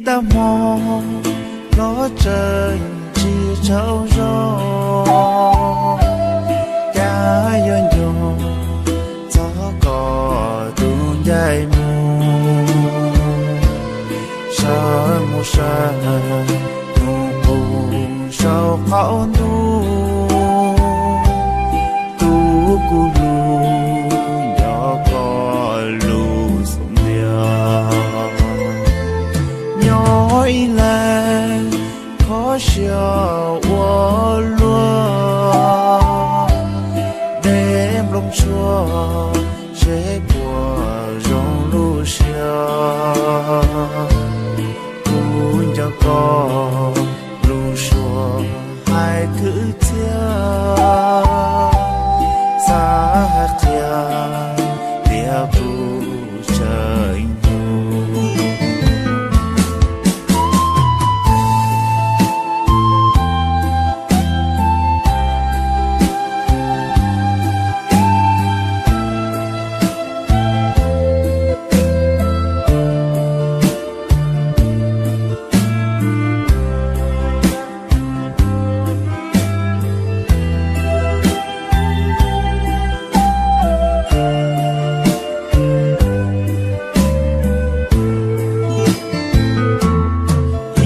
Tag hmo hlob tseem tsis tsaug zog, cas yuav nco txog koj tus ncaim mus. Sawv mus sawv hnub qub saum qaum ntuj, tus kuv hlub nco koj lus xub ntiag. Nyob ib leeg kho siab ua luaj, dej nplooj tshuaj seb puas zoo lub siab. Kuv nco koj lus suab hais kwv txhiaj, xav hais qhia tias kuv tseem hlub.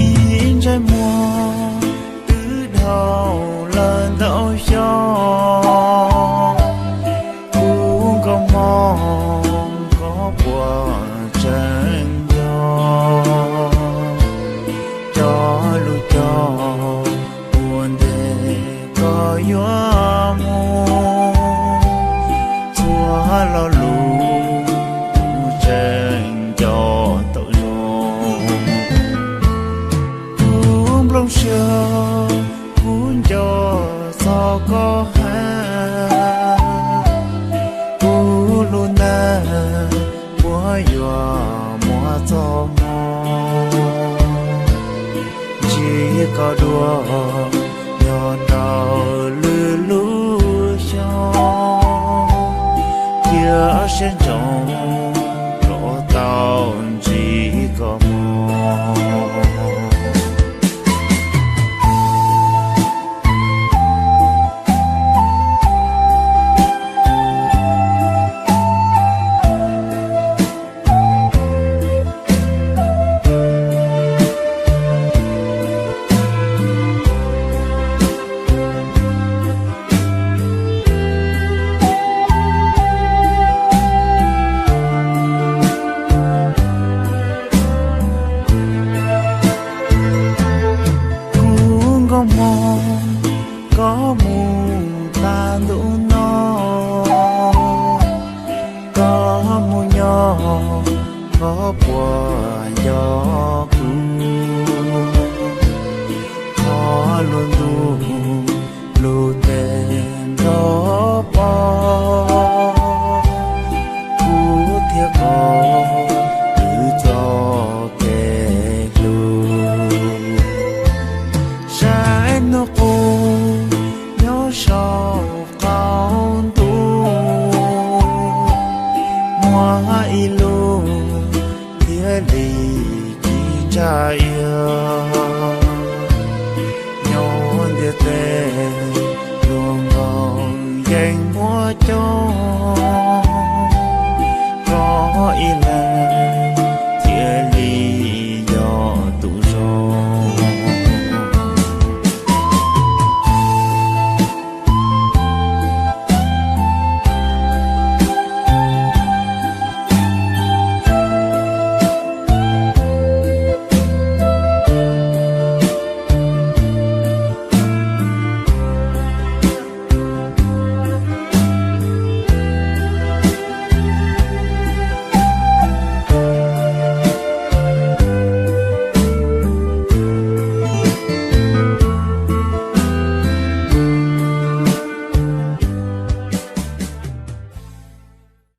Ib ntsais muag twb dhau lawm ntau xyoo, kuv nkauj hmoob koj puas tseem nco, cov lus cog ua ntej koj yuav mus, txhua lo lus kuv tseem nco tau zoo. Kuv nplooj siab kuv nco txog koj heev, kuv lub neej puas yuav muaj txoj hmoo ntsib koj dua nyob rau lwm lub xyoo, cia siab ntsoov los tau ntsib koj mog. Kuv nkauj hmoob, koj mus tag ntuj no, koj mus nyob, koj puas nco kuv? Qhov lus ntuj lus tes nrog pom, kuv thiab koj twb txoj kev hlub. Saib hnub qub nyob saum qaum ntuj, muaj ib lub thiaj li ci ntsa iab.